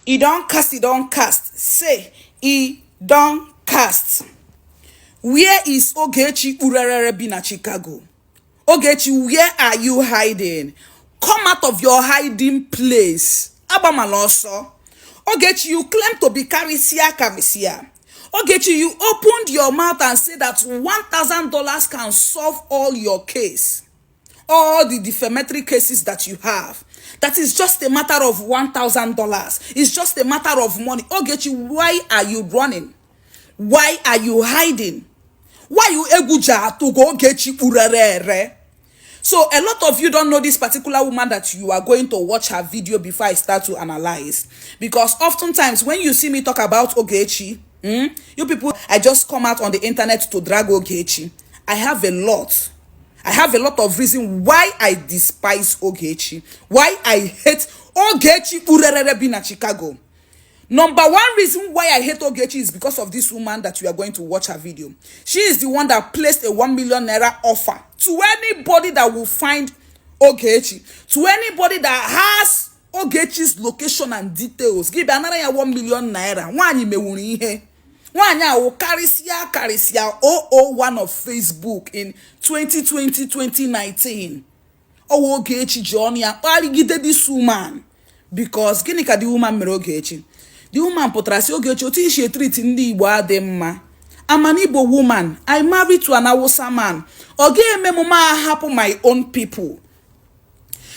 E don cast, e don cast. Say, e don cast. Where is Ogechi Urerere bi na Chicago? Ogechi, where are you hiding? Come out of your hiding place. Agbamala ọsọ. Ogechi, you claim to be karịsịa karịsịa. Ogechi, you opened your mouth and said that $1,000 can solve all your case. All the defamatory cases that you have. That is just a matter of $1,000. It's just a matter of money. Ogechi, why are you running? Why are you hiding? Why you egwu ji atụ gị Ogechi kpurere ere? So a lot of you don't know this particular woman that you are going to watch her video before I start to analyze. Because oftentimes when you see me talk about Ogechi, you people, I just come out on the internet to drag Ogechi. I have a lot. I have a lot of reason why I despise Ogechi. Why I hate Ogechi Urerere bi na Chicago. Number one reason why I hate Ogechi is because of this woman that you are going to watch her video. She is the one that placed a 1 million naira offer to anybody that will find Ogechi. To anybody that has Ogechi's location and details. Gị bịa nara ya 1 million naira. Nwaanyị mewuru ihe. Nwaanyị ahụ karịsịa karịsịa 001 of Facebook in 2020 2019. Ọwa Ogechi ji ọnụ ya kparịgide this woman. Because gịnị ka the woman mere Ogechi? The woman pụtara sị Ogechi otu isi etreat ndị Igbo adị mma. I'm an Igbo woman. I married to an Hausa man. Ọ ga-eme m ma ahapụ my own people.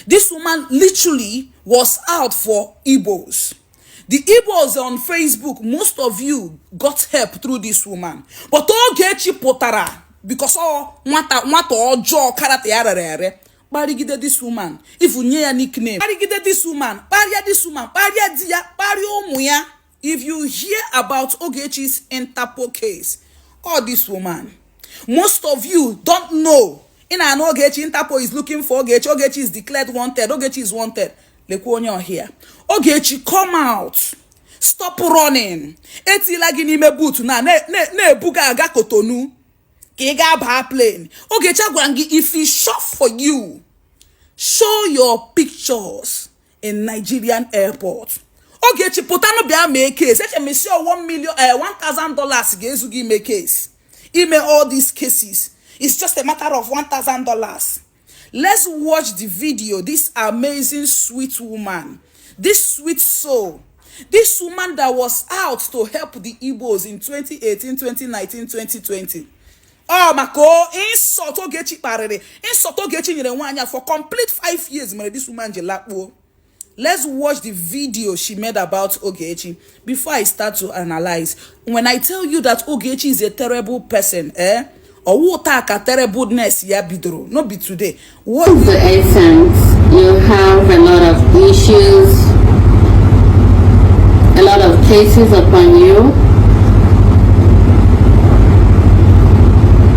This woman literally was out for Igbos. The Igbos on Facebook, most of you got help through this woman. But Ogechi pụtara because ọ nwata nwata ọjọọ karata ya rere ere kparịgide this woman if nye ya nickname kparịgide this woman kparịa this woman kparịa di ya kparịa ụmụ ya. If you hear about Ogechi's Interpol case, all this woman, most of you don't know. Ị na-anụ Ogechi, Interpol is looking for Ogechi, Ogechi is declared wanted, Ogechi is wanted. Lekwa onye ọhịa. Ogechi, come out. Stop running. Etila gị n'ime boot na na-ebuga aga Kotonu ka ị gaa baa plane. Ogechi, agwara m gị, if e shop for you, show your pictures in Nigerian airport. Ogechi pụtanụ bịa mee case. Eche m isi 1 million $1,000 ga-ezu gị ime case. Ime all these cases. It's just a matter of $1,000. Let's watch the video. This amazing sweet woman, this sweet soul, this woman that was out to help the Igbos in 2018, 2019, 2020. Oh, maka o insult Ogechi kparịrị, insult Ogechi nyere nwaanyị a for complete 5 years mere this woman ji lakpuo. Let's watch the video she made about Ogechi before I start to analyze. When I tell you that Ogechi is a terrible person, eh? Ọwụ taa ka terribleness ya bidoro, no be today. What The essence, you have a lot of issues, a lot of cases upon you,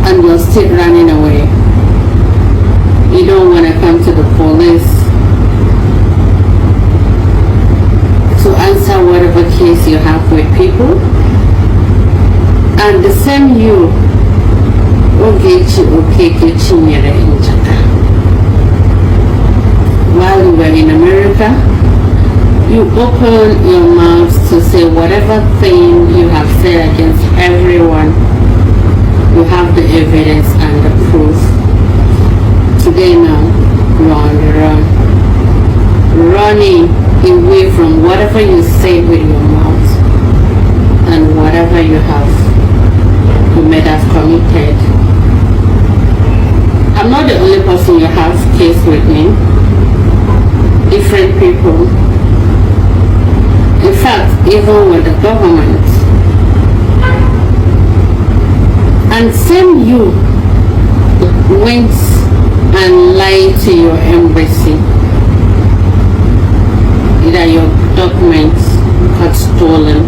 and you're still running away. You don't want to come to the police to answer whatever case you have with people. And the same you, Ogechi Okeke Chinyere Njaka. While you were in America, you open your mouth to say whatever thing you have said against everyone. You have the evidence and the proof. Today now, you're on the run. Running away from whatever you say with your mouth and whatever you may have committed. I'm not the only person you have case with me. Different people. In fact, even with the government. And same you went and lied to your embassy that your documents got stolen.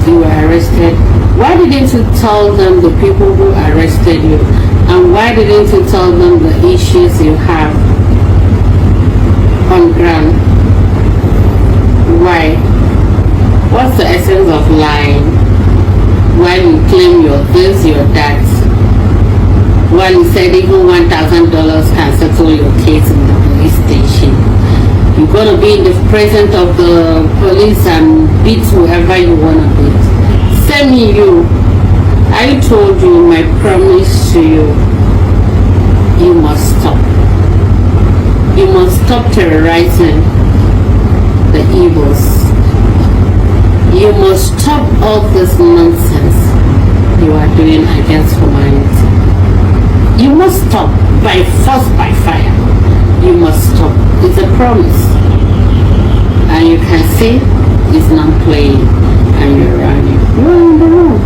You were arrested. Why didn't you tell them the people who arrested you? And why didn't you tell them the issues you have on ground? Why? What's the essence of lying? While you claim you're this, you're that. While you said even $1,000 can settle your case in the police station. You're gonna be in the presence of the police and beat whoever you wanna beat. Send me you. I told you, my promise to you, you must stop. You must stop terrorizing the Igbos. You must stop all this nonsense you are doing against humanity. You must stop by force, by fire. You must stop. It's a promise. And you can see it's not playing and you're running. You're in the room.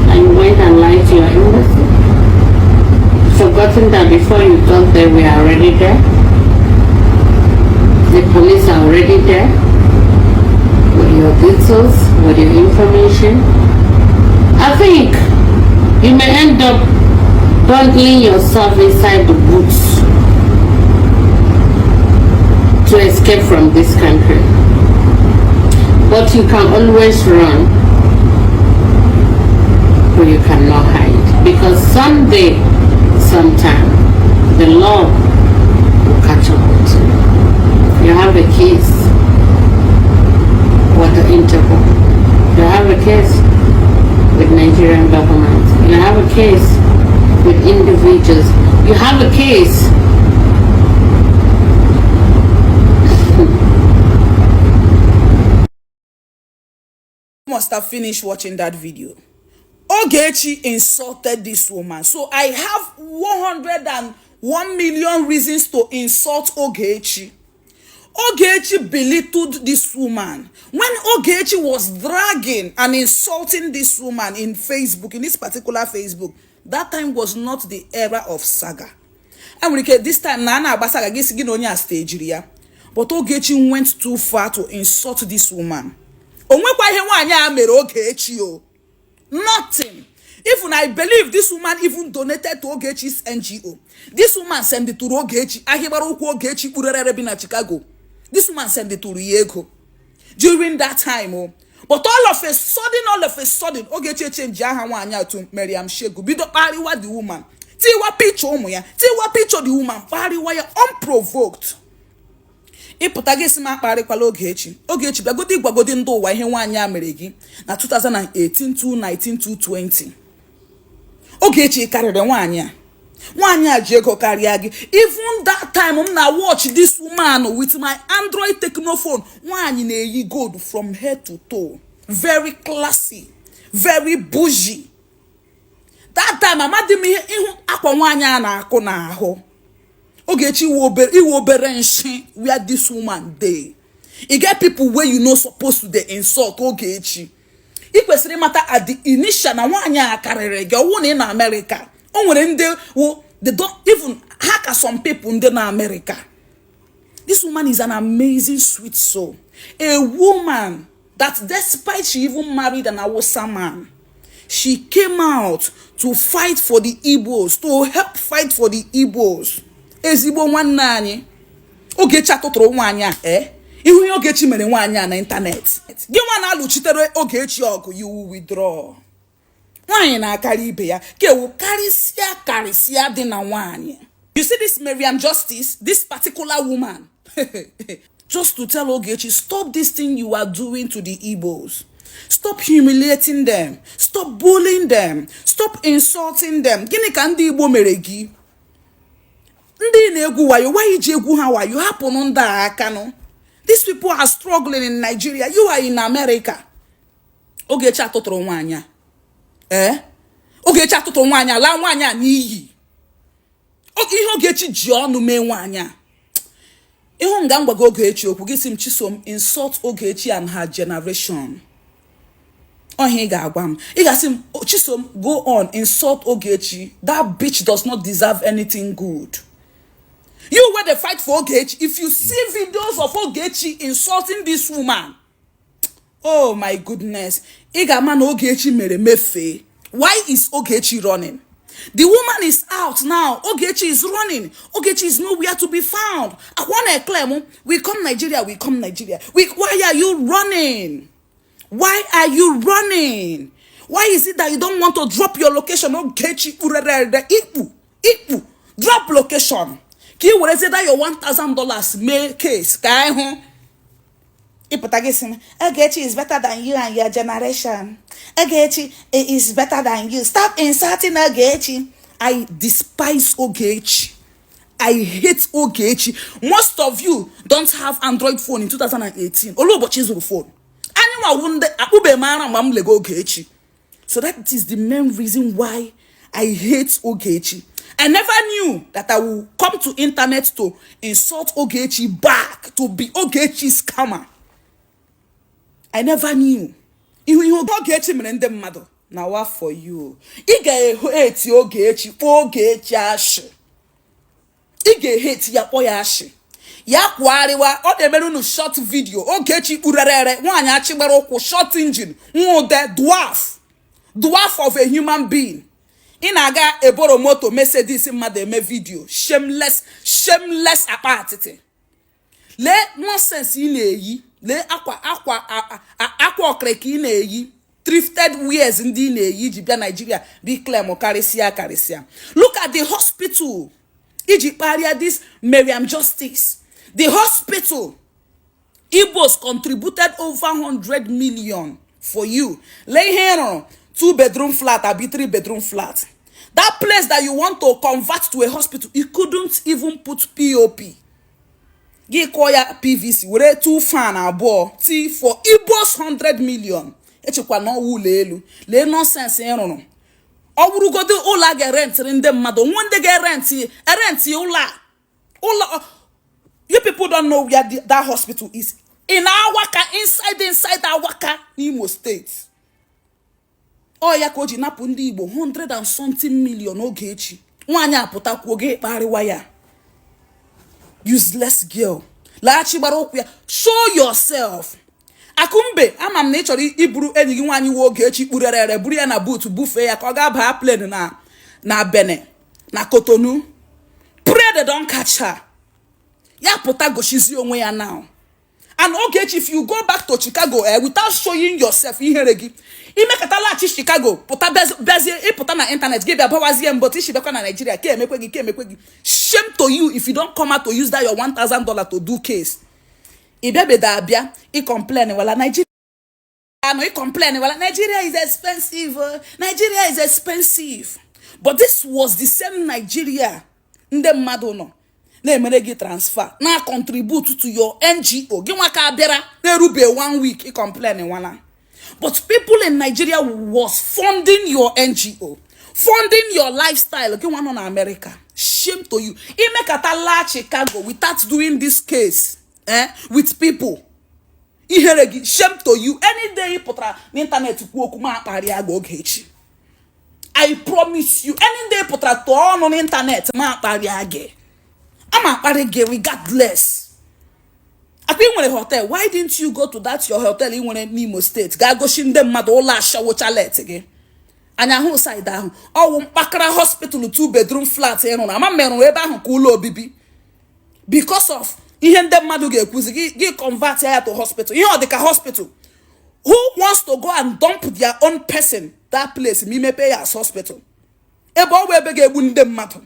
And you went and lied to your embassy. Forgotten that before you got there, we are already there. The police are already there with your details, with your information. I think you may end up bundling yourself inside the boots to escape from this country. But you can always run, but you cannot hide. Because someday, sometime, the law will catch up with you. You have a case with the Interpol. You have a case with Nigerian government. You have a case with individuals. You have a case. Must have finished watching that video. Ogechi insulted this woman. So I have 101 million reasons to insult Ogechi. Ogechi belittled this woman. When Ogechi was dragging and insulting this woman in Facebook, in this particular Facebook, that time was not the era of saga. Enwere ike this time na a na-agba saga gị si gị na onye a stejiri ya. But Ogechi went too far to insult this woman. O nwekwa ihe nwaanyị a mere Ogechi o. Nothing. Even I believe this woman even donated to Ogechi's NGO. This woman send it to Ogechi. Ahịgbara ụkwụ Ogechi kpurere bi na Chicago. This woman send it to ya ego during that time o. But all of a sudden, all of a sudden, Ogechi change aha nwaanyị a to Mariam Shegu. Bido kparịwa the woman. Tiwa picture ụmụ ya. Tiwa picture the woman. Kparịwa ya unprovoked. Ịpụta gị sị m akparịkwala Ogechi. Ogechi, bịagodi gwagodi ndị ụwa ihe nwaanyị a mere gị na 2018 2019 2020. Ogechi karịrị nwaanyị a. Nwaanyị a ji ego karịa gị. Even that time m na watch this woman with my Android Tecno phone, nwaanyị na-eyi gold from head to toe, very classy, very bougie. That time amadị m ihe ịhụ akwa nwaanyị a na-akụ n'ahụ. Ogechi, iwe obere nshi where this woman dey. E get people wey you no suppose to dey insult. Ogechi, ị kwesịrị ịmata at the initial na nwaanyị a karịrị gị. Ọwụ na ị na Amerịka, o nwere ndị wụ they don't even ha ka some people ndị na Amerịka. This woman is an amazing sweet soul, a woman that despite she even married an Hausa man, she came out to fight for the Igbos, to help fight for the Igbos. Ezigbo nwanne anyị. Ogechi atụtụrụ nwaanyị a. Ee, ihu ihe Ogechi mere nwaanyị a na ịntanetị, gị nwa na-alụchitere Ogechi ọgụ, you will withdraw. Nwaanyị na-akarị ibe ya ka ewu karịsịa karịsịa dị na nwaanyị. You see this Mariam Justice, this particular woman, just to tell Ogechi, stop this thing you are doing to the Igbos. Stop humiliating them, stop bullying them, stop insulting them. Gịnị ka ndị Igbo mere gị? Ndị na-egwu wayo, why iji egwu ha wayo? Hapụnụ ndị a aka nụ. These people are struggling in Nigeria, you are in America. Ogechi atụtụrụ nwaanyị a. Ee, Ogechi atụtụrụ nwaanyị a, laa nwaanyị a n'iyi. Ihe Ogechi ji ọnụ mee nwaanyị a, ịhụ nga m gwago Ogechi okwu gị sị m, "Chisom, insult Ogechi and her generation." Ọhịa ị ga-agwa m, ị ga-asị m, "Chisom, go on, insult Ogechi. That bitch does not deserve anything good." You wey dey fight for Ogechi, if you see videos of Ogechi insulting this woman, oh my goodness, ị ga-ama na Ogechi mere mefee. Why is Ogechi running? The woman is out now. Ogechi is running. Ogechi is nowhere to be found. I wanna claim, "We come Nigeria, we come Nigeria." We, why are you running? Why are you running? Why is it that you don't want to drop your location? Ogechi, ikpu ikpu, drop location ka Ka ị werezie that your $1000 mee case ka anyị hụ. Ịpụta gị sị m, "Ogechi is better than you and your generation. Ogechi is better than you. Stop insulting Ogechi." I despise Ogechi. I hate Ogechi. Most of you don't have Android phone in 2018. Olu ụbọchị zụrụ phone anyị nwawu ndị akpụbe mara mgbe m lego Ogechi. So that is the main reason why I hate Ogechi. I never knew that I will come to internet to insult Ogechi back, to be Ogechi's scammer. I never knew. Ihu ihe Ogechi mere ndị mmadụ na wa for you. Ị ga-ehate Ogechi, kpọọ Ogechi ashị. Ị ga-ehate ya, kpọọ ya ashị. Ya kwugharịwa, ọ na-emere unu short video. Ogechi kpurere nwaanyị achị gbara ụkwụ, short engine, nwude, dwarf, dwarf of a human being. Ị na-aga eboro moto Mercedes mmadụ eme video. Shameless, shameless akpa atịtị. Lee nonsense ị na-eyi. Lee akwa ọkịrịka ị na-eyi, thrifted wears ndị ị na-eyi iji bịa Nigeria bi claim karịsịa karịsịa. Look at the hospital iji kparịa this Mariam Justice. The hospital Igbos contributed over 100 million for you. Lee ihe ị rụrụ, two bedroom flat abi three bedroom flat. That place that you want to convert to a hospital, you couldn't even put POP. Gị kụọ ya PVC, were two fan abụọ t for Igbos 100 million. Echekwa na ọwụ ụlọ elu. Lee nonsense ị rụrụ. Ọ bụrụgodo ụlọ a ga-erentịrị ndị mmadụ, nwe ndị ga-erentị erentị ụlọ a. Ụlọ, you people don't know where that hospital is. In Awaka, inside Awaka n'Imo State. Ọ ya ka o ji napụ ndị Igbo 100 and something million. Ogechi nwaanyị apụtakwuo gị kparịwa ya. Useless girl, laghachi gbara ụkwụ ya. Show yourself. Akumbe, ama m na ị chọrọ iburu enyi gị nwaanyị nwe Ogechi kpurere ere, buru ya na boot, bufee ya ka ọ gaa baa plane na Benin na Cotonou. Pray they don't catch her. Ya pụta goshizie onwe ya now. And Ogechi, if you go back to Chicago without showing yourself, ihere gị imekata laghachi Chicago, pụta bịazie ịpụta na internet gị bịa bawazie mbọ isi bịakwa na Nigeria ka emekwe gị, ka emekwe gị. Shame to you if you don't come out to use that your $1000 to do case. Ị bịabedo abịa ị complain wala Nigeria no, ị complain wala Nigeria is expensive, Nigeria is expensive. But this was the same Nigeria ndị mmadụ nọ na-emere gị transfer, na contribute to your NGO. Gị nwa ka bịara na-erube one week, ị complain nwala. But people in Nigeria was funding your NGO, funding your lifestyle. Gị nwa nọ na America, shame to you. Imekata laa Chicago without doing this case with people, ihere gị. Shame to you. Any day ị pụtara n'internet kwuo okwu, ma akparịa gị. Ogechi, I promise you, any day ị pụtara tụọ ọnụ n'internet, ma akparịa gị, ama akparị gị regardless. Akwa ị nwere hotel, why didn't you go to that your hotel ị nwere n'Imo State gaa gosi ndị mmadụ ụlọ ashawo chalet gị? Anya hụ side ahụ, ọwụ mkpakara hospital, two bedroom flat ị rụrụ. Ama m rụrụ ebe ahụ ka ụlọ obibi because of ihe ndị mmadụ ga-ekwuzi. Gị convert ya to hospital. Ihe ọ dị ka hospital, who wants to go and dump their own person that place ma imepe ya as hospital, ebe ọ bụ ebe ga-egbu ndị mmadụ?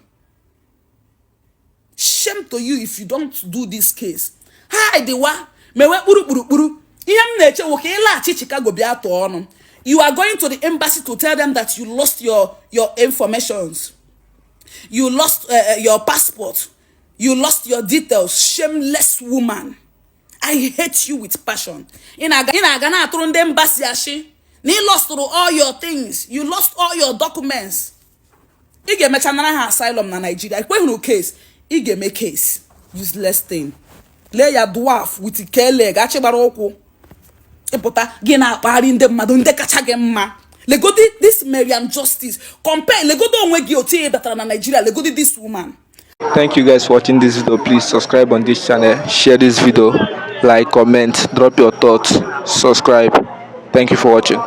Shame to you if you don't do this case. Ha dịwa mewe kpuru kpurukpuru. Ihe m na-eche wụ ka ị laghachi Chicago bịa tụọ ọnụ. You are going to the embassy to tell them that you lost your informations, you lost your passport, you lost your details. Shameless woman, I hate you with passion. Ị na-aga na-atụrụ ndị embassy ashị na ị lostụrụ all your things, you lost all your documents. Ị ga-emecha nara ha asylum na Nigeria. Ekweghịrụ case, ị ga-eme case. Useless thing. Lee ya, dwarf with kele achịgbara ụkwụ. Ịpụta gị na-akpagharị ndị mmadụ ndị kacha gị mma. Legodi this Mariam Justice, compare, legodo onwe gị otu ị batara na Nigeria. Legodi this woman. Thank you guys for watching this video. Please subscribe on this channel, share this video, like, comment, drop your thoughts, subscribe. Thank you for watching.